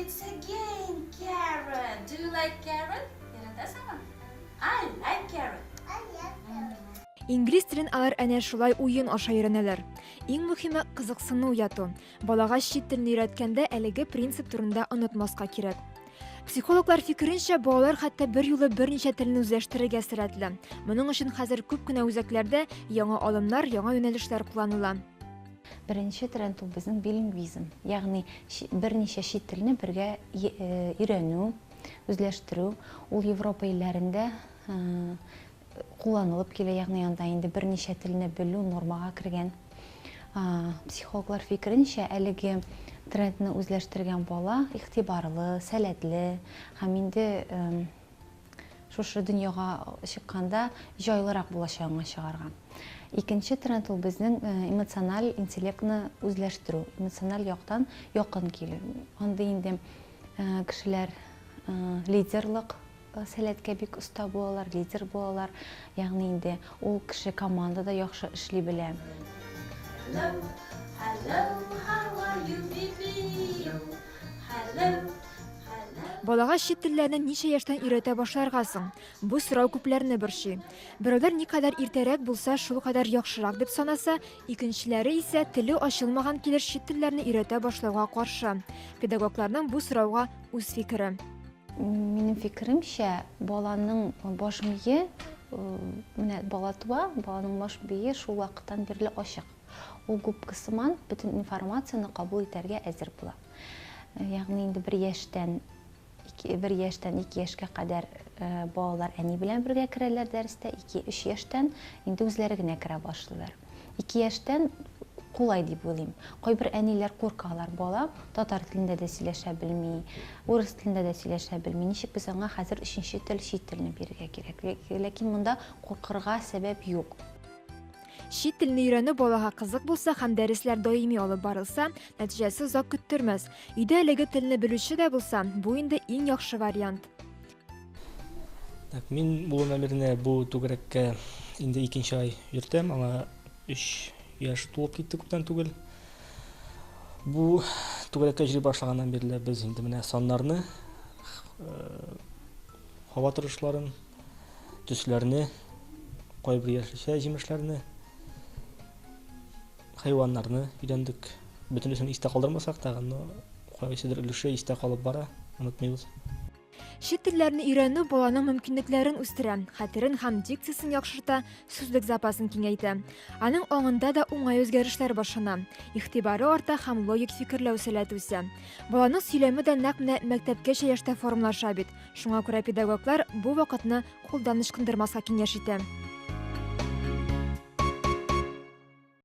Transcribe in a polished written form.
it's again carrot. Do you like carrot? Яратасыңмы? I like carrot. I like carrot. Инглиз телен алар әнә шулай уен аша өйрәнәләр. Иң мөһиме, кызыксыну уяту. Балага чит телне өйрәткәндә әлеге принцип турында онытмаска кирәк. Психологлар фикеренчә, балалар хәтта бер юлы берничә телне үзләштерергә сәләтле. Моның өчен хәзер күп кенә үзәкләрдә яңа алымнар, яңа юнәлешләр кулланыла. Беренче тренд ул безнең билингвизм, ягъни берничә чит телне бергә өйрәнү, үзләштерү. Ул Европа илләрендә кулланылып килә, ягъни анда инде берничә телне белү нормага кергән. Психологлар фикеренчә, әлеге трендны үзләштергән бала игътибарлы, сәләтле һәм инде шушы дөньяга чыкканда җайлырак булачак аңа чыгарга. Икенче тренд ул безнең эмоциональ интеллектны үзләштерү, эмоциональ яктан якын килү. Андый инде кешеләр лидерлык Сәләткә бик оста булалар, лидер булалар. Ягъни инде ул кеше командада яхшы эшли белә. Hello, hello, how are you, baby? Hello, hello. Балага чит телләрне ничә яшьтән өйрәтә башларга соң? Бу сорау күпләрне борчый. Берәүләр никадәр иртәрәк булса, шулкадәр яхшырак дип санаса, икенчеләре исә теле ачылмаган килеш чит телләрне өйрәтә башлауга каршы. Педагогларның бу сорауга үз фикере. Минем фикеремчә, баланың баш мие, менә бала туа, баланың баш мие шул вакыттан бирле ачык. Ул губка сыман бөтен информацияне кабул итәргә әзер була. Ягъни инде бер яшьтән, бер яшьтән ике яшькә кадәр балалар әни белән бергә керәләр дәрестә, ике, өч яшьтән инде үзләре генә керә башлыйлар. Ике яшьтән кулай дип уйлыйм. Кайбер әниләр куркалар, бала татар телендә дә сөйләшә белми, урыс телендә дә сөйләшә белми, ничек без аңа хәзер өченче тел, чит телне бирергә кирәк? Ләкин монда куркырга сәбәп юк. Чит телне өйрәнү балага кызык булса һәм дәресләр даими алып барылса, нәтиҗәсе озак көттермәс. Өйдә әлеге телне белүче дә булса, бу инде иң яхшы вариант. Так, мин улым Әмирне бу түгәрәккә инде икенче ай йөртәм. Аңа 3 яшь тулып китте күптән түгел. Бу түгәрәккә йөри башлаганнан бирле без инде менә саннарны, э, һава торышларын, төсләрне, кайбер яшелчә җимешләрне, хайваннарны өйрәндек. Бөтенесен истә калдырмасак та, но кайсыдыр өлеше истә калып бара, онытмыйбыз. Чит телләрне өйрәнү баланың мөмкинлекләрен үстерә, хәтерен һәм дикциясен яхшырта, сүзлек запасын киңәйтә. Аның аңында да уңай үзгәрешләр башлана, игътибары арта һәм логик фикерләү сәләте үсә. Баланың сөйләме дә нәкъ менә мәктәпкәчә яшьтә формалаша бит. Шуңа күрә педагоглар бу вакытны кулдан ычкындырмаска киңәш итә.